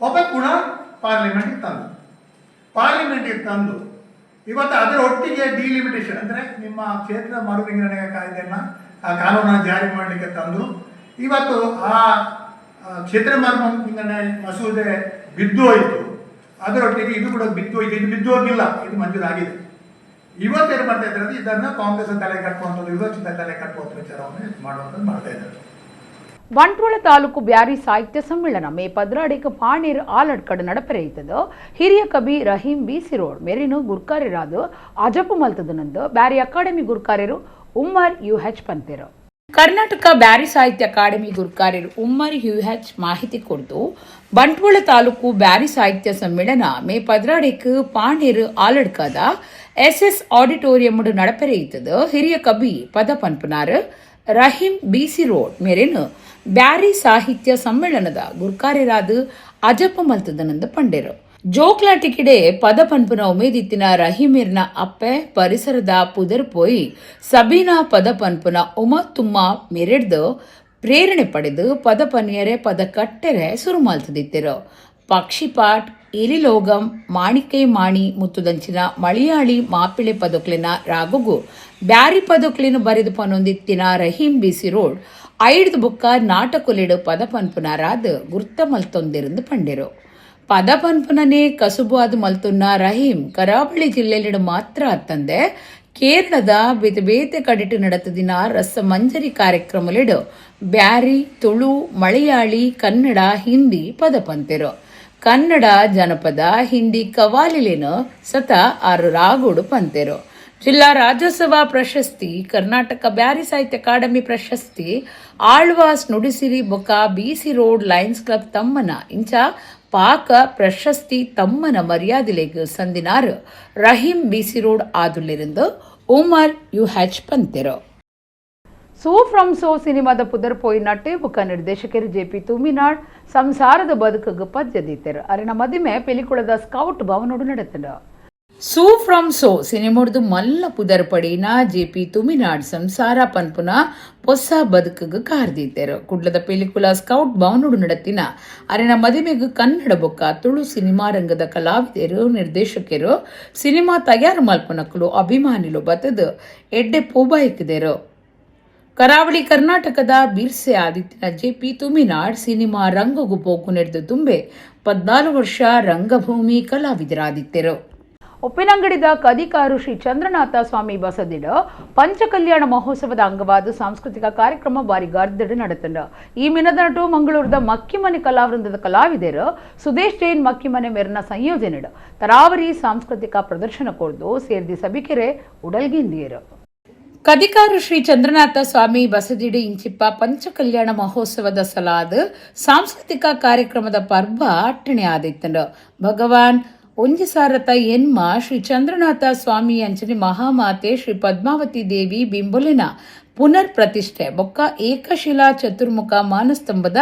ಒಬ್ಬ ಪುನಃ ಪಾರ್ಲಿಮೆಂಟ್ಗೆ ತಂದು, ಪಾರ್ಲಿಮೆಂಟ್ಗೆ ತಂದು ಇವತ್ತು ಅದರ ಒಟ್ಟಿಗೆ ಡಿಲಿಮಿಟೇಷನ್, ಅಂದರೆ ನಿಮ್ಮ ಕ್ಷೇತ್ರ ಮರುವಿಂಗಡಣೆ ಕಾಯ್ದೆಯನ್ನ, ಆ ಕಾನೂನನ್ನು ಜಾರಿ ಮಾಡಲಿಕ್ಕೆ ತಂದರು. ಇವತ್ತು ಆ ಆ ಕ್ಷೇತ್ರ ಮರುವಿಂಗಡಣೆ ಮಸೂದೆ ಬಿದ್ದು ಹೋಯಿತು. ಅದರೊಟ್ಟಿಗೆ ಇದು ಕೂಡ ಬಿದ್ದು ಹೋಯಿತು. ಇದು ಬಿದ್ದು ಹೋಗಿಲ್ಲ, ಇದು ಮಂಜೂರಾಗಿದೆ. ಇವತ್ತೇನು ಮಾಡ್ತಾ ಇದ್ದಾರೆ ಅಂದ್ರೆ, ಇದನ್ನು ಕಾಂಗ್ರೆಸ್ ತಲೆ ಕಟ್ಟುವಂಥದ್ದು, ವಿರೋಧ ತಲೆ ಕಟ್ಟುವಂಥ ವಿಚಾರವನ್ನು ಮಾಡುವಂಥದ್ದು ಮಾಡ್ತಾ ಇದ್ದಾರೆ. ಬಂಟ್ವಾಳ ತಾಲೂಕು ಬ್ಯಾರಿ ಸಾಹಿತ್ಯ ಸಮ್ಮೇಳನ ಮೇ 12ಕ್ಕೆ ಪಾಣೀರ್ ಆಲಡ್ಕಡ್ ನಡಪೆರೆಯಿತದು. ಹಿರಿಯ ಕವಿ ರಹೀಂ ಬಿ ಸಿರೋಡ್ ಮೆರಿನು ಗುರ್ಕಾರ್ಯರಾದ ಅಜಪು ಮಲ್ತದನಂದು ಬ್ಯಾರಿ ಅಕಾಡೆಮಿ ಗುರ್ಕಾರ್ಯರು ಉಮ್ಮರ್ ಯು ಹೆಚ್ ಪಂತೇರು. ಕರ್ನಾಟಕ ಬ್ಯಾರಿ ಸಾಹಿತ್ಯ ಅಕಾಡೆಮಿ ಗುರ್ಕಾರ್ಯರು ಉಮ್ಮರ್ ಯು ಹೆಚ್ ಮಾಹಿತಿ ಕೊಡ್ತು, ಬಂಟ್ವಾಳ ತಾಲೂಕು ಬ್ಯಾರಿ ಸಾಹಿತ್ಯ ಸಮ್ಮೇಳನ ಮೇ 12ಕ್ಕೆ ಪಾಣೀರ್ ಆಲಡ್ಕದ S S auditorium ನಡಪೆರೆಯಿತದು. ಹಿರಿಯ ಕವಿ ಪದ ಪನ್ಪುನಾರ್ ರಹೀಂ ಬಿಸಿ ರೋಡ್ ಮೇರೇನು ಬ್ಯಾರಿ ಸಾಹಿತ್ಯ ಸಮ್ಮೇಳನದ ಗುರ್ಕಾರ್ಯರಾದ ಅಜಪ ಮಲ್ತದನಂದ ಪಂಡೇರು. ಜೋಕ್ಲಾಟಿಕಿಡೆ ಪದ ಪನ್ಪುನ ಉಮೇದಿತ್ತಿನ ರಹೀಮಿರ್ನ ಅಪ್ಪೆ ಪರಿಸರದ ಪುದರ್ ಪೋಯಿ ಸಬೀನಾ ಪದ ಪನ್ಪುನ ಉಮ ತುಮ್ಮ ಮೆರೆಡ್ದು ಪ್ರೇರಣೆ ಪಡೆದು ಪದ ಪನ್ಯರೆ, ಪದ ಕಟ್ಟೆರೆ ಸುರು ಮಲ್ತದಿತ್ತಿರು. ಪಕ್ಷಿಪಾಟ್, ಎಲಿಲೋಗಂ, ಮಾಣಿಕೈ ಮಾಣಿ ಮುತ್ತುದಂಚಿನ ಮಲಯಾಳಿ ಮಾಪಿಳೆ ಪದೊಕ್ಲಿನ ರಾಗುಗು ಬ್ಯಾರಿ ಪದೊಕ್ಲಿನ ಬರೆದು ಪನೊಂದಿತ್ತಿನ ರಹೀಂ ಬಿಸಿ ರೋಡ್ ಐಡ್ದು ಬುಕ್ಕ ನಾಟಕೊಲಿಡು ಪದ ಪನ್ಪುನಾರಾದ್ ಗುರ್ತ ಮಲ್ತೊಂದಿರಂದು ಪಂಡೆರು. ಪದ ಪನ್ಪುನನೇ ಕಸುಬು ಅದು ಮಲ್ತುನ್ನ ರಹೀಂ ಕರಾವಳಿ ಜಿಲ್ಲೆಲಿಡು ಮಾತ್ರ ಅತ್ತಂದೆ ಕೇರಳದ ಬೇತೆ ಬೇತೆ ಕಡಿಟು ನಡತದಿನ ರಸಮಂಜರಿ ಕಾರ್ಯಕ್ರಮಲಿಡು ಬ್ಯಾರಿ, ತುಳು, ಮಲಯಾಳಿ, ಕನ್ನಡ, ಹಿಂದಿ ಪದ ಪಂತೆರು. ಕನ್ನಡ ಜನಪದ, ಹಿಂದಿ ಕವಾಲಿಲೇನು ಸತ ಆರು ರಾಗೋಡು ಪಂತೆರು. ಜಿಲ್ಲಾ ರಾಜ್ಯೋತ್ಸವ ಪ್ರಶಸ್ತಿ, ಕರ್ನಾಟಕ ಬ್ಯಾರಿ ಸಾಹಿತ್ಯ ಅಕಾಡೆಮಿ ಪ್ರಶಸ್ತಿ, ಆಳ್ವಾಸ್ ನುಡಿಸಿರಿ ಬೊಕ ಬಿಸಿ road Lions club ತಮ್ಮನ ಇಂಚ ಪಾಕ ಪ್ರಶಸ್ತಿ ತಮ್ಮನ ಮರ್ಯಾದಿಲೆಗ್ ಸಂದಿನಾರ್ ರಹೀಂ ಬಿಸಿ ರೋಡ್ ಆದುಲ್ಲಿರಂದು ಉಮರ್ ಯು ಹೆಚ್ ಪಂತೆರು. So from so ಸಿನಿಮಾದ ಪುದರ್ ಪೋಯಿ ನಟೆ ಬೊಕ ನಿರ್ದೇಶಕರು ಜೆ ಪಿ ತೂಮಿನಾಡ್ ಸಂಸಾರದ ಬದುಕುಗ್ ಪದ್ಯದೀತೆರ್. ಅರೆನ ಮದಿಮೆ ಪಿಲಿಕುಳದ ಸ್ಕೌಟ್ ಭವನೋಡು ನಡೆತಂಡು. ಸೂ ಫ್ರಮ್ ಸೋ ಸಿನಿಮೋಡ್ದು ಮಲ್ಲ ಪುದರ್ ಪಡಿನ ಜೆ ಪಿ ತುಮಿನಾಡ್ ಸಂಸಾರ ಪನ್ಪುನ ಪೊಸ ಬದುಕುಗ್ ಕಾರ್ದೀತೆರ್. ಕುಡ್ಲದ ಪಿಲಿಕುಲ ಸ್ಕೌಟ್ ಭವನೋಡು ನಡತಿನ ಅರೆನ ಮದಿಮೆಗ್ ಕನ್ನಡ ಬೊಕ್ಕ ತುಳು ಸಿನಿಮಾ ರಂಗದ ಕಲಾವಿದರು, ನಿರ್ದೇಶಕರು, ಸಿನಿಮಾ ತಯಾರು ಮಲ್ಪನಕುಲು, ಅಭಿಮಾನಿಲು ಬತ್ತದು ಎಡ್ಡೆ ಪೂಬಾಯಿಕ್ದೆರು. ಕರಾವಳಿ ಕರ್ನಾಟಕದ ಬಿರ್ಸೆ ಆದಿತ್ಯನ J P Thuminad cinema ರಂಗಗು ಪೋಕು ನೆಡ್ದು ತುಂಬೆ 14 ವರ್ಷ ರಂಗಭೂಮಿ ಕಲಾವಿದರಾದಿತ್ಯರು. ಉಪ್ಪಿನಂಗಡಿದ ಕದಿಕಾರು ಶ್ರೀ ಚಂದ್ರನಾಥ ಸ್ವಾಮಿ ಬಸದಿಡು ಪಂಚಕಲ್ಯಾಣ ಮಹೋತ್ಸವದ ಅಂಗವಾದ ಸಾಂಸ್ಕೃತಿಕ ಕಾರ್ಯಕ್ರಮ ಬಾರಿ ಗರ್ದಡು ನಡೆತಂಡು. ಈ ಮಿನದ ನಟು ಮಂಗಳೂರದ ಮಕ್ಕಿಮನೆ ಕಲಾವೃಂದದ ಕಲಾವಿದರು ಸುದೇಶ್ ಜೈನ್ ಮಕ್ಕಿಮನೆ ಮೇರಿನ ಸಂಯೋಜನೆಡು ತರಾವರಿ ಸಾಂಸ್ಕೃತಿಕ ಪ್ರದರ್ಶನ ಕೊರ್ದು ಸೇರ್ದಿ ಸಭಿಕೆರೆ ಉಡಲ್ಗಿಂದಿಯರು. ಕದಿಕಾರು ಶ್ರೀ ಚಂದ್ರನಾಥ ಸ್ವಾಮಿ ಬಸದಿಡಿ ಇಂಚಿಪ್ಪ ಪಂಚಕಲ್ಯಾಣ ಮಹೋತ್ಸವದ ಸಲಾದ ಸಾಂಸ್ಕೃತಿಕ ಕಾರ್ಯಕ್ರಮದ ಪರ್ವ ಅಟ್ಟಣೆ ಆದಿತ್ತಂಡು. ಭಗವಾನ್ ಒಂಜಿ ಸಾರತ ಎನ್ಮ ಶ್ರೀ ಚಂದ್ರನಾಥ ಸ್ವಾಮಿ ಅಂಚನೆ ಮಹಾಮಾತೆ ಶ್ರೀ ಪದ್ಮಾವತಿ ದೇವಿ ಬಿಂಬುಲಿನ ಪುನರ್ ಪ್ರತಿಷ್ಠೆ ಬೊಕ್ಕ ಏಕಶಿಲಾ ಚತುರ್ಮುಖ ಮಾನಸ್ತಂಭದ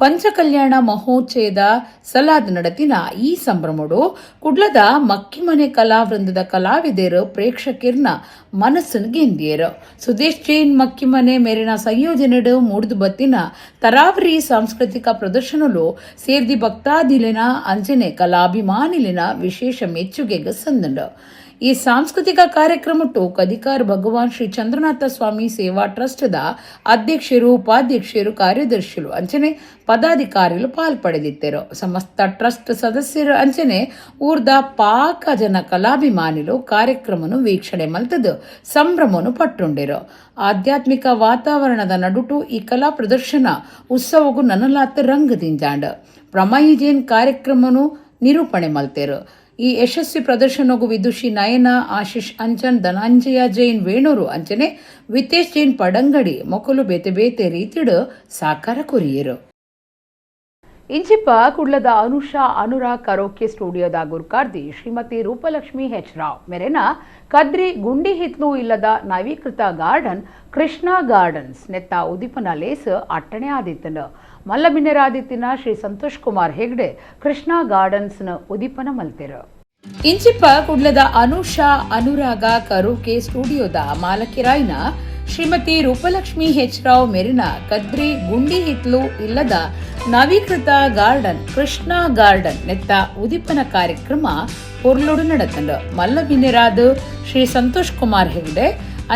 ಪಂಚಕಲ್ಯಾಣ ಮಹೋಚ್ಚಯದ ಸಲಾದ್ ನಡತಿನ ಈ ಸಂಭ್ರಮಡು ಕುಡ್ಲದ ಮಕ್ಕಿಮನೆ ಕಲಾವೃಂದದ ಕಲಾವಿದರು ಪ್ರೇಕ್ಷಕಿರ್ನ ಮನಸ್ಸನ್ನು ಗೆಂದಿಯರು. ಸುದೇಶ್ ಜೈನ್ ಮಕ್ಕಿಮನೆ ಮೇರಿನ ಸಂಯೋಜನೆಡು ಮೂಡ್ದು ಬತ್ತಿನ ತರಾವರಿ ಸಾಂಸ್ಕೃತಿಕ ಪ್ರದರ್ಶನಲು ಸೇರ್ದಿ ಭಕ್ತಾದಿಲಿನ ಅಂಚನೆ ಕಲಾಭಿಮಾನಿಲಿನ ವಿಶೇಷ ಮೆಚ್ಚುಗೆಗೆ ಸಂದಂಡು. ಈ ಸಾಂಸ್ಕೃತಿಕ ಕಾರ್ಯಕ್ರಮಟ್ಟು ಕದಿಕಾರ್ ಭಗವಾನ್ ಶ್ರೀ ಚಂದ್ರನಾಥ ಸ್ವಾಮಿ ಸೇವಾ ಟ್ರಸ್ಟ್ದ ಅಧ್ಯಕ್ಷರು, ಉಪಾಧ್ಯಕ್ಷರು, ಕಾರ್ಯದರ್ಶಿಗಳು ಅಂಚನೆ ಪದಾಧಿಕಾರಿಗಳು ಪಾಲ್ಪಡೆದಿದ್ದರು. ಸಮಸ್ತ ಟ್ರಸ್ಟ್ ಸದಸ್ಯರು ಅಂಚನೆ ಊರ್ದ ಪಾಕ ಜನ ಕಲಾಭಿಮಾನಿಲು ಕಾರ್ಯಕ್ರಮನು ವೀಕ್ಷಣೆ ಮಲ್ತದು ಸಂಭ್ರಮನು ಪಟ್ಟುಂಡಿರು. ಆಧ್ಯಾತ್ಮಿಕ ವಾತಾವರಣದ ನಡುಟು ಈ ಕಲಾ ಪ್ರದರ್ಶನ ಉತ್ಸವಗೂ ನನಲಾತ ರಂಗದಿಂಜಾಂಡ್. ಪ್ರಮಯಿ ಜೈನ್ ಕಾರ್ಯಕ್ರಮನು ನಿರೂಪಣೆ ಮಲ್ತೇರು. ಈ ಯಶಸ್ವಿ ಪ್ರದರ್ಶನಗೂ ವಿದುಷಿ ನಯನ, ಆಶೀಶ್ ಅಂಚನ್, ಧನಂಜಯ ಜೈನ್ ವೇಣೂರು ಅಂಚನೆ ವಿತೇಶ್ ಜೈನ್ ಪಡಂಗಡಿ ಮೊಕಲು ಬೇತೆ ಬೇತೆ ರೀತಿಡು ಸಾಕಾರ ಕೊರಿಯರು. ಇಂಚಿಪ್ಪ ಕುಡ್ಲದ ಅನುಷಾ ಅನುರಾಗ್ ಕರೋಕೆ ಸ್ಟುಡಿಯೋದ ಗುರ್ಕಾರ್ದಿ ಶ್ರೀಮತಿ ರೂಪಲಕ್ಷ್ಮಿ ಹೆಚ್ ರಾವ್ ಮೆರೆನ ಕದ್ರಿ ಗುಂಡಿ ಹಿತ್ಲು ಇಲ್ಲದ ನವೀಕೃತ ಗಾರ್ಡನ್ ಕೃಷ್ಣ ಗಾರ್ಡನ್ಸ್ ನೆತ್ತ ಉದಿಪನ ಲೇಸ್ ಅಟ್ಟಣೆ ಆದಿತ್ತನು. ಮಲ್ಲಬಿನ್ನೆರಾದಿತ್ತಿನ ಶ್ರೀ ಸಂತೋಷ್ ಕುಮಾರ್ ಹೆಗ್ಡೆ ಕೃಷ್ಣ ಗಾರ್ಡನ್ಸ್ನ ಉದಿಪನ ಮಲ್ತೆರು. ಇಂಚಿಪ್ಪ ಕುಡ್ಲದ ಅನುಷಾ ಅನುರಾಗ ಕರೋಕೆ ಸ್ಟುಡಿಯೋದ ಮಾಲಕಿರಾಯ್ನ ಶ್ರೀಮತಿ ರೂಪಲಕ್ಷ್ಮಿ ಹೆಚ್ ರಾವ್ ಮೆರಿನ ಕದ್ರಿ ಗುಂಡಿ ಹಿತ್ಲು ಇಲ್ಲದ ನವೀಕೃತ ಗಾರ್ಡನ್ ಕೃಷ್ಣ ಗಾರ್ಡನ್ ನೆತ್ತ ಉದಿಪನ ಕಾರ್ಯಕ್ರಮ ಪೊರ್ಲುಡು ನಡತಂಡು. ಮಲ್ಲಬಿನ್ನೆರಾದ ಶ್ರೀ ಸಂತೋಷ್ ಕುಮಾರ್ ಹೆಗ್ಡೆ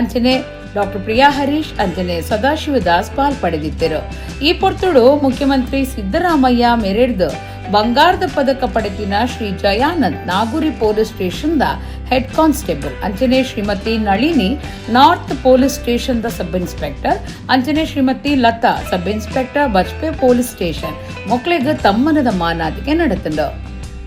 ಅಂಚನೆ ಡಾಕ್ಟರ್ ಪ್ರಿಯಾ ಹರೀಶ್ ಅಂಚನೆ ಸದಾಶಿವದಾಸ್ ಪಾಲ್ ಪಡೆದಿದ್ದರು. ಈ ಪೊರ್ತುಡು ಮುಖ್ಯಮಂತ್ರಿ ಸಿದ್ದರಾಮಯ್ಯ ಮೆರೆಡ್ದು ಬಂಗಾರದ ಪದಕ ಪಡೆತಿನ Shri Jayanand Naguri police station the head constable ಅಂಚನೆ Shrimati Nalini north police station the sub inspector ಅಂಚನೆ Shrimati Lata sub inspector Bajpe police station ಮೊಕ್ಲೆಗ್ ತಮ್ಮನದ ಮಾನಾದಿಗೆ ನಡೆತಂಡು.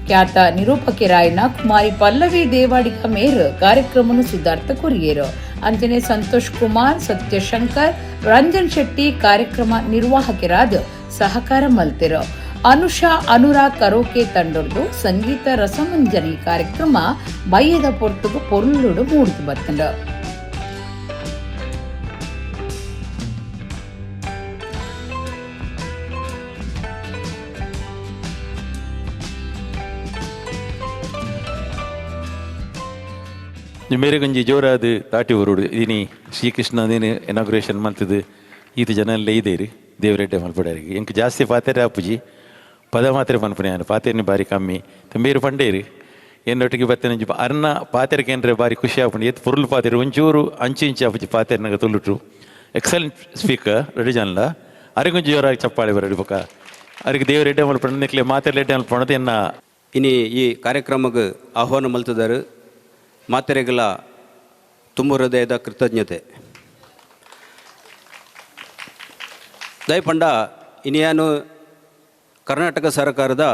ಖ್ಯಾತ ನಿರೂಪಕಿರಾಯನ ಕುಮಾರಿ ಪಲ್ಲವಿ ದೇವಾಡಿಗ ಮೇರ್ ಕಾರ್ಯಕ್ರಮನು ಸಿದ್ಧಾರ್ಥ ಕೊರಿಯೇರು. ಅಂಚನೆ ಸಂತೋಷ್ ಕುಮಾರ್, ಸತ್ಯಶಂಕರ್, ರಂಜನ್ ಶೆಟ್ಟಿ ಕಾರ್ಯಕ್ರಮ ನಿರ್ವಾಹಕರಾದ ಸಹಕಾರ ಮಲ್ತಿರು. ಅನುಷಾ ಅನುರಾಗ್ ಕರೋಕೆ ತಂಡೊರ್ದು ಸಂಗೀತ ರಸಮಂಜರಿ ಕಾರ್ಯಕ್ರಮ ಬಯ್ಯದ ಪೊರ್ತುಗು ಪೊರ್ಲುಡು ಮೂಡ್ದು ಬತ್ತಂಡು. ಮೇರೆಗೊಂಜಿ ಜೋರಾದ ತಾಟಿ ಊರುಡು ಇನಿ ಶ್ರೀಕೃಷ್ಣ ದೇನು ಇನಾಗ್ರೇಷನ್ ಮಲ್ತದು ಈತ ಜನ ಎಲ್ಲ ಇದೇರಿ ದೇವರೆಡ್ಡೆ ಮಲ್ಪಡಾರಿಗೆ ಎಂಕ್ ಜಾಸ್ತಿ ಪಾತೆರೆ ಆಪುಜಿ ಪದ ಮಾತ್ರ ಪನ್ಪುನೆ ಯಾನ್ ಪಾತೆರ್ನಿ ಬಾರಿ ಕಮ್ಮಿ ಬೇರು ಪಂಡೇರಿ ಎನ್ನೊಟ್ಟಿಗೆ ಬತ್ತೇನೆ ಅರ್ನ ಪಾತೆರೆ ಕೇಂದ್ರ ಬಾರಿ ಖುಷಿ ಆಪುಂಡು ಏತ್ ಪೊರ್ಲು ಪಾತೆರು ಒಂಚೂರು ಅಂಚು ಇಂಚು ಆಪುಜಿ ಪಾತೆರ್ನಾಗ ತುಳುಟು ಎಕ್ಸಲೆಂಟ್ ಸ್ಪೀಕರ್ ರೆಡಿ ಜನಲ ಅರಿಗೊಂಜಿ ಜೋರಾಗಿ ಚಪ್ಪಾಳೆ ಬರಡಿ ಬೊಕ ಅರಿಗೆ ದೇವರೆಡ್ಡೆ ಮಲ್ಪಡ ನಿಕ್ಲೆ ಮಾತೆರ್ಲೆ ಎಡ್ಡೆ ಮಲ್ಪಡೋದು ಎನ್ನ ಇನಿ ಈ ಕಾರ್ಯಕ್ರಮಕ್ಕೆ ಆಹ್ವಾನ ಮಲ್ತದಾರು ಮಾತೆರೆಗಳ ತುಂಬ ಹೃದಯದ ಕೃತಜ್ಞತೆ. ದಯಪಂಡ ಇನಿಯಾನು ಕರ್ನಾಟಕ ಸರ್ಕಾರದ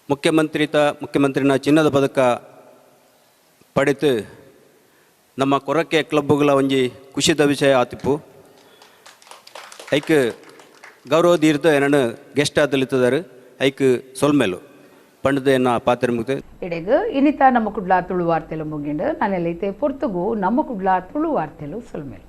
ಮುಖ್ಯಮಂತ್ರಿನ ಚಿನ್ನದ ಪದಕ ಪಡೆದು ನಮ್ಮ ಕೊರಕೆ ಕ್ಲಬ್ಗಳ ಒಂಜಿ ಖುಷಿದ ವಿಷಯ ಆತಿಪ್ಪು. ಐಕ್ ಗೌರವ ತೀರ್ದು ಏನನ್ನು ಗೆಸ್ಟ್ ಆದಲಿತ್ತದಾರು ಐಕ್ ಸೊಲ್ಮೇಲು ಪಂಡದ ಎನ್ನ ಪಾತ್ರ ಮುಗ್ದೆ. ಇಡೆಗ್ ಇನಿತ ನಮ್ಮ ಕುಡ್ಲ ತುಳು ವಾರ್ತೆಲು ಮುಗಿಂಡು. ನಾನೆಲ್ಲೈತೆ ಪೊರ್ತುಗು ನಮ್ಮ ಕುಡ್ಲ ತುಳು ವಾರ್ತೆಲು ಸೊಲ್ಮೇಲು.